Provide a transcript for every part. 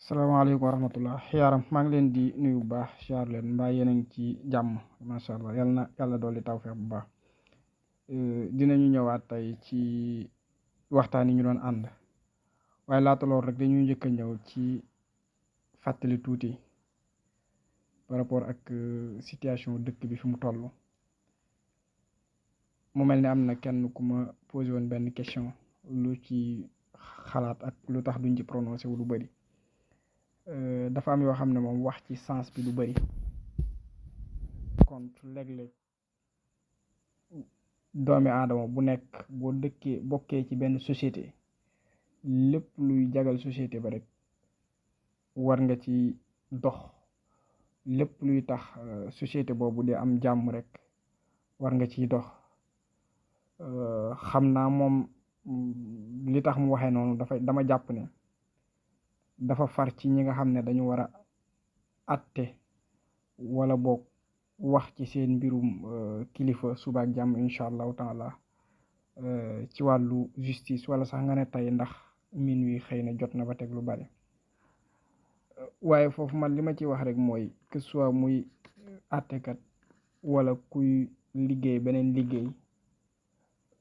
salaamaaleykum wa rahmatullah xiyaaram maa ngi leen di nuyu bu baax siyaar leen mbaa yéen a ngi ci jàmm macha allah yal na yàlla dolli tawfeex bu baax. dinañu ñëwaat tey ci waxtaan yi ñu doon ànd waaye laata loolu rek dañuy njëkk a ñëw ci fàttali tuuti par rapport ak situation dëkk bi fi mu toll. mu mel ni am na kenn ku ma posé woon benn question lu ci xalaat ak lu tax duñ ci prononcé wu lu bëri. dafa am yoo xam ne moom wax ci sens bi lu bëri contre léeg-léeg doomi aadama bu nekk boo dëkkee bokkee ci benn société lépp luy jagal société ba rek war nga ci dox lépp luy tax société boobu di am jàmm rek war nga ciy dox. xam naa moom li tax mu waxee noonu dama jàpp ne dafa far ci ñi nga xam ne dañu war a atte wala boog wax ci seen mbirum kilifa suba ak jàmm incha allahu taala ci wàllu justice wala sax nga ne tey ndax min wi xëy na jot na ba teg lu bari. waaye foofu man li ma ci wax rek mooy que soit muy attekat wala kuy liggéey beneen liggéey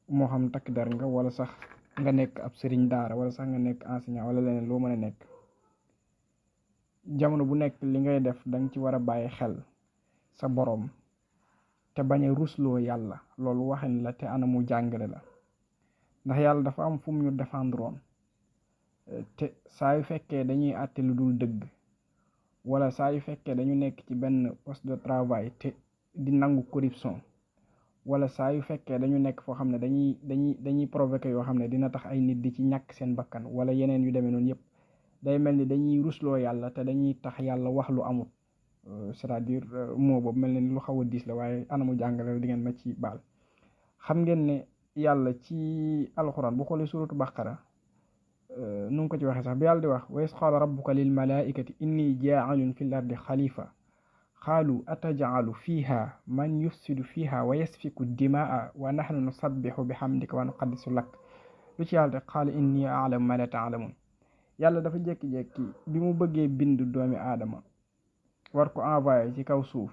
moo xam takk der nga wala sax nga nekk ab sëriñ daara wala sax nga nekk enseignant wala leneen loo mën a nekk. jamono bu nekk li ngay def danga ci war a bàyyi xel sa boroom te bañ a rusloo yàlla loolu waxin la te anamu jàngale la ndax yàlla dafa am fu mu ñu défendroon te saa yu fekkee dañuy àtte lu dul dëgg wala saa yu fekkee dañu nekk ci benn poste de travail te di nangu corruption wala saa yu fekkee dañu nekk foo xam ne dañuy provoquer yoo xam ne dina tax ay nit di ci ñàkk seen bakkan wala yeneen yu demee noonu yëpp day mel ni dañuy rusloo yàlla te dañuy tax yàlla wax lu amut c'est-à-dire moo boobu mel ni lu xaw a diis la waaye anamu jàngale di ngeen ma ci baal. xam ngeen ne yàlla ci alxuraan bu xoolee suratu baqara nu ngi ko ci waxee sax bi yàlla di wax wa iz qaala rabbuka lil malaikati inni jaa'ilun fil ardi xalifa qaalu ataj'alu fiha man yufsidu fiha wa yasfiku dimaa wa nahnu nusabbihu bihamdika wa nuqaddisu lak lu ci yàlla de qaala inni a'lamu ma la ta'lamun. yàlla dafa jékki-jékki bi mu bëggee bind doomi aadama war ko envoyé ci kaw suuf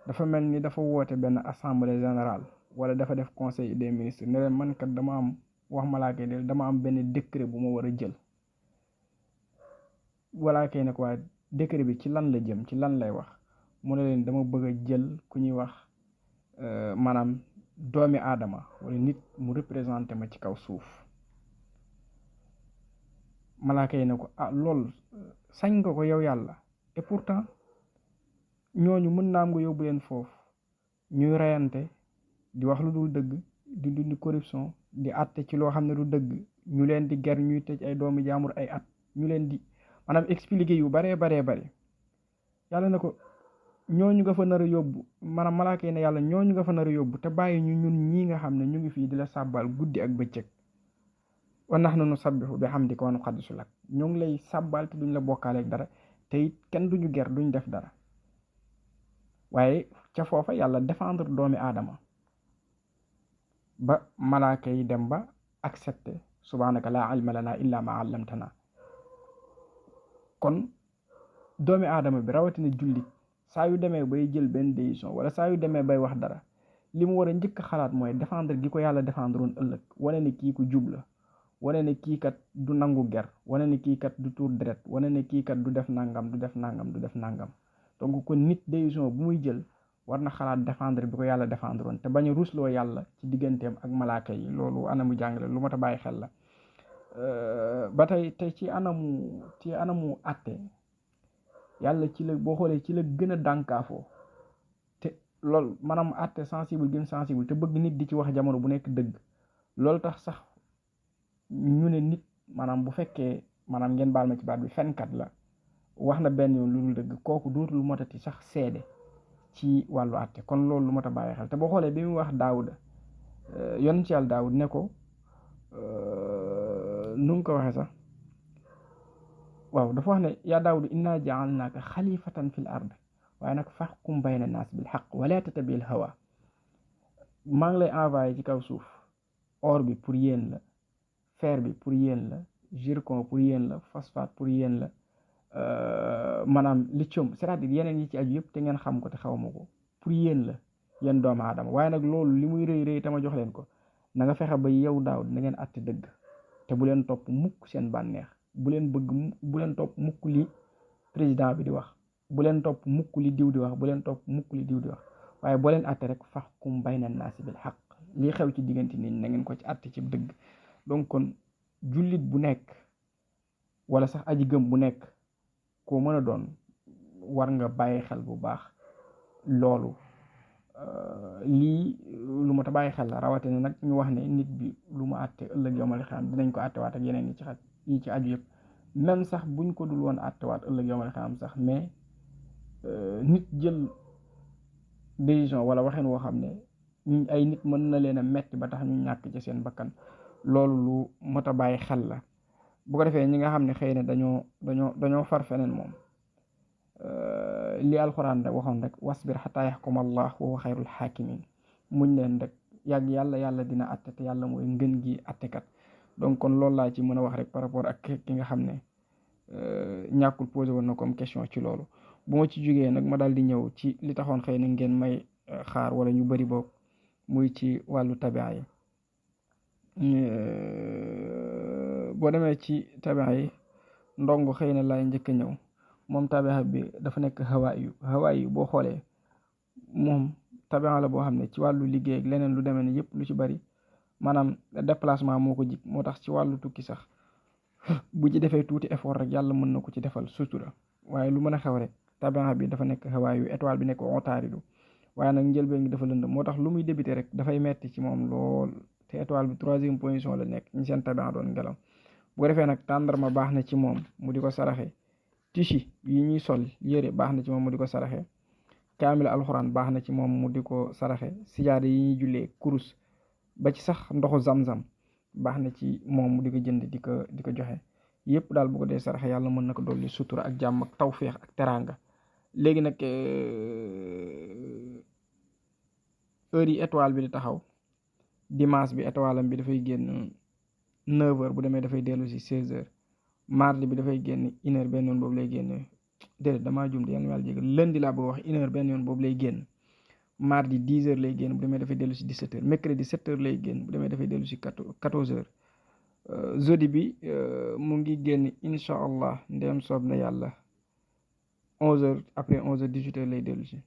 dafa mel ni dafa woote benn assemblée générale wala dafa def conseil des ministres ne leen man kat dama am wax malaaka yi dama am benn décret bu ma war a jël. malaaka yi ne ko waa décret bi ci lan la jëm ci lan lay wax mu ne leen dama bëgg a jël ku ñuy wax maanaam doomi aadama wala nit mu représenté ma ci kaw suuf. malaaka yi ne ko loolu sañ nga ko yow yàlla et pourtant ñooñu mën naa am nga yóbbu leen foofu ñuy reyante di wax lu dul dëgg di dundi corruption di àtte ci loo xam ne du dëgg ñu leen di ger ñuy tëj ay doomi jaamur ay at ñu leen di maanaam expliquer yu baree bare yàlla ne ko ñooñu nga fa nar a yóbbu maanaam malaaka yi ne yàlla ñooñu nga fa nar a yóbbu te bàyyi ñu ñun ñii nga xam ne ñu ngi fii di la sàbbal guddi ak bëccëg wa nahnu nusabbihu bihamdika wa nuqaddisu lak ñoo ngi lay sàbbal te duñ la bokkaaleeg dara te it kenn duñu ger duñ def dara. waaye ca foofa yàlla défendre doomi aadama ba malaaka yi dem ba accepté subhanaka laa ilma lana illa ma allamtana. kon doomi aadama bi rawatina jullit saa yu demee bay jël benn décision wala saa yu demee bay wax dara li mu war a njëkk a xalaat mooy défendre gi ko yàlla défendre woon ëllëg wane ne kii ku jub la wane ne kii kat du nangu ger wane ne kii kat du tuur deret wane ne kii kat du def nangam du def nangam. donc kon nit décision bu muy jël war na xalaat défendre bi ko yàlla défendre woon te bañ a rusloo yàlla ci digganteem ak malaaka yi loolu anamu jàngale lu mat a bàyyi xel la. ba tey ci anamu àtte yàlla ci la boo xoolee ci la gën a dànkaafoo te loolu maanaam àtte sensible gën sensible te bëgg nit di ci wax jamono bu nekk dëgg loolu tax sax ñu ne nit maanaam bu fekkee maanaam ngeen baal ma ci baat bi fenkat la wax na benn yoon lu dul dëgg kooku dootul lu motati sax seede ci wàllu àtte kon loolu lu mot a bàyyi xel te boo xoolee bi mu wax Daawuda yoon ci yàlla Daawud ne ko nu mu ko waxee sax waaw dafa wax ne yaa Daawuda inna ja'alnaaka xalifatan fil ard waaye nag faxkum bayna naas bil xaq wala tatabil hawa maa ngi lay envoyé ci kaw suuf or bi pour yéen la fer bi pour yéen la zircon pour yéen la phosphate pour yéen la maanaam lithium c'est-à-dire yeneen yi ci aju yëpp te ngeen xam ko te xawma ko pour yéen la yéen doomu aadama waaye nag loolu li muy rëy rëy te ma jox leen ko na nga fexe ba yow daaw na ngeen àtte dëgg te bu leen topp mukk seen bànneex bu leen topp mukk li président bi di wax bu leen topp mukk li diw di wax bu leen topp mukk li diw di wax waaye boo leen àtte rek faxkum bayna naasi bil xaq lii xew ci diggante nit ñi na ngeen ko ci àtte ci dëgg donc kon jullit bu nekk wala sax aji gëm bu nekk koo mën a doon war nga bàyyi xel bu baax loolu lii lu ma ta bàyyi xel la rawatina nag ñu wax ne nit bi lu mu àtte ëllëg yawmal xiyaam dinañ ko àttewaat ak yeneen yi ci aju yëpp même sax buñ ko dul woon àttewaat ëllëg yawmal xiyaam sax mais nit jël décision wala waxeen woo xam ne ay nit mën na leen a metti ba tax ñu ñàkk ci seen bakkan loolu lu mat a bàyyi xel la bu ko defee ñi nga xam ne xëy na dañoo far feneen moom li alxuraan rek waxoon rek wasbir xataa yaxkum allah wa huwa xayrul xaakimin muñ leen rek yàgg yàlla dina atte te yàlla mooy ngën gi attekat donc kon loolu laa ci mën a wax rek par rapport ak ki nga xam ne ñàkkul posé woon na comme question ci loolu bu ma ci jógee nag ma daal di ñëw ci li taxoon xëy na ngeen may xaar wala ñu bari boog muy ci wàllu tabia yi boo demee ci tabia yi ndongo xëy na laay njëkk a ñëw moom tabia bi dafa nekk hawaay yu boo xoolee moom tabia la boo xam ne ci wàllu liggéey ak leneen lu demee ne yëpp lu ci bari maanaam déplacement moo ko jig moo tax ci wàllu tukki sax bu ci defee tuuti effort rek yàlla mën na ko ci defal sutura waaye lu mën a xew rek tabia bi dafa nekk hawaay yu étoile bi nekk Ontario waaye nag njëlbeen ngi dafa lënd moo tax lu muy débuté rek dafay metti ci moom lool te étoile bi 3e position la nekk ñi seen tabia doon ngelaw bu ko defee nag tàndarma baax na ci moom mu di ko saraxe tissu yi ñuy sol yére baax na ci moom mu di ko saraxe kaamil alxuraan baax na ci moom mu di ko saraxe sijaade yi ñuy jullee kurus ba ci sax ndoxu zam-zam baax na ci moom mu di ko jënd di ko joxe yëpp daal bu ko dee saraxe yàlla mën na ko dolli sutura ak jàmm ak tawféex ak teraanga léegi nag heure yi étoile bi di taxaw dimanche bi étoile am bi dafay génn 9h bu demee dafay dellu si 16h mardi bi dafay génn 1h benn yoon boobu lay génn déedéet damaa jum di yàlla jégal lundi laa bëgg wax 1h benn yoon boobu lay génn mardi 10h lay génn bu demee dafay dellu si 17h mercredi 7h lay génn bu demee dafay dellu si 14h jeudi bi mu ngi génn incha allah ndem soob na yàlla 11h après 11h 18h lay dellu si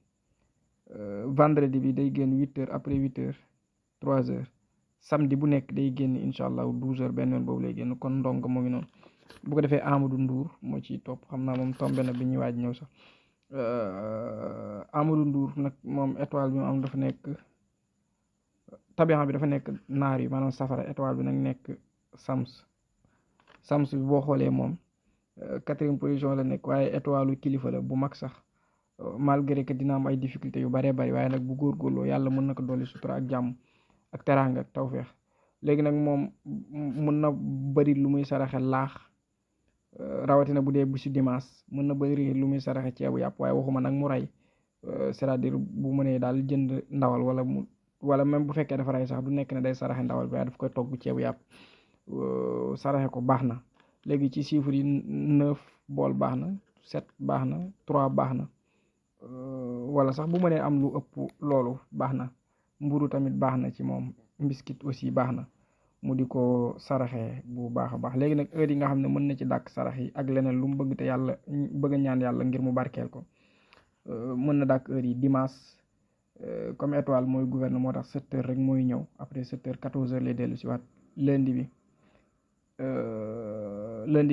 vendredi bi day génn 8h après 8h 3h samedi bu nekk day génn incha allah 12h benn yoon boobu lay génn kon ndongo mu ngi noonu bu ko defee Amadou Ndour moo ciy topp xam naa moom tombé na bi ñuy waaj ñëw sax Amadou Ndour nag moom étoile bi mu am dafa nekk tabian bi dafa nekk naar yi maanaam safara étoile bi nag nekk sams bi boo xoolee moom 4e position la nekk waaye étoile kilifa la bu mag sax malgré que dina am ay difficultés yu baree bari waaye nag bu góorgóorloo yàlla mën na ko dolli sutura ak jàmm ak teraanga ak tawféex léegi nag moom mën na bari lu muy saraxe laax rawatina bu dee bisu dimanche mën na bari lu muy saraxe ceebu yàpp waaye waxuma nag mu rey c'est-à-dire bu mënee daal jënd ndawal wala même bu fekkee dafa rey sax du nekk ne day saraxe ndawal bi waaye daf koy togg ceebu yàpp saraxe ko baax na léegi ci chiffre yi 9 bool baax na 7 baax na 3 baax na wala sax bu mënee am lu ëpp loolu baax na mburu tamit baax na ci moom mbiskit aussi baax na mu di ko saraxe bu baax a baax léegi nag heure yi nga xam ne mën na ci dàkk sarax yi ak leneen lu mu bëgg te yàlla bëgg a ñaan yàlla ngir mu barkeel ko mën na dàkk heure yi dimanche comme étoile mooy gouverne moo tax 7h rek mooy ñëw après 7h 14h lay dellu si waat lundi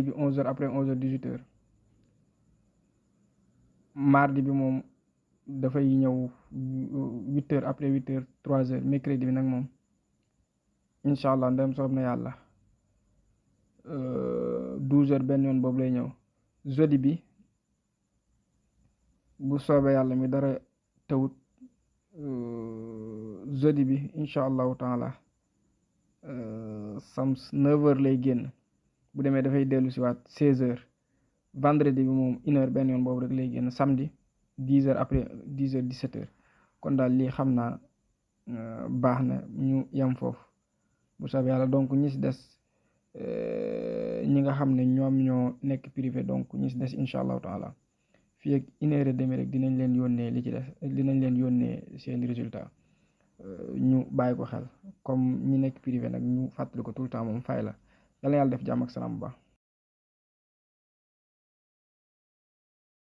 bi 11h après 11h 18h mardi bi moom dafay ñëw 8h après 8h 3h mercredi bi nag moom incha allah ndem soob na yàlla 12h benn yoon boobu lay ñëw jeudi bi bu soobee yàlla mi dara tawut jeudi bi incha allahu taala sams 9h lay génn bu demee dafay dellu si waat 16h vendredi bi moom 1h benn yoon boobu rek lay génn samedi 10h après 10h 17h kon daal lii xam naa baax na ñu yem foofu bu soobee yàlla donc ñi si des ñi nga xam ne ñoom ñoo nekk privé donc ñi si des incha allahu taala fii ak 1 heure et demie rek dinañ leen yónnee li ci des dinañ leen yónnee seen résultat ñu bàyyi ko xel comme ñi nekk privé nag ñu fàttali ko tout le temps moom fay la yàlla yàlla def jàmm ak salaam bu baax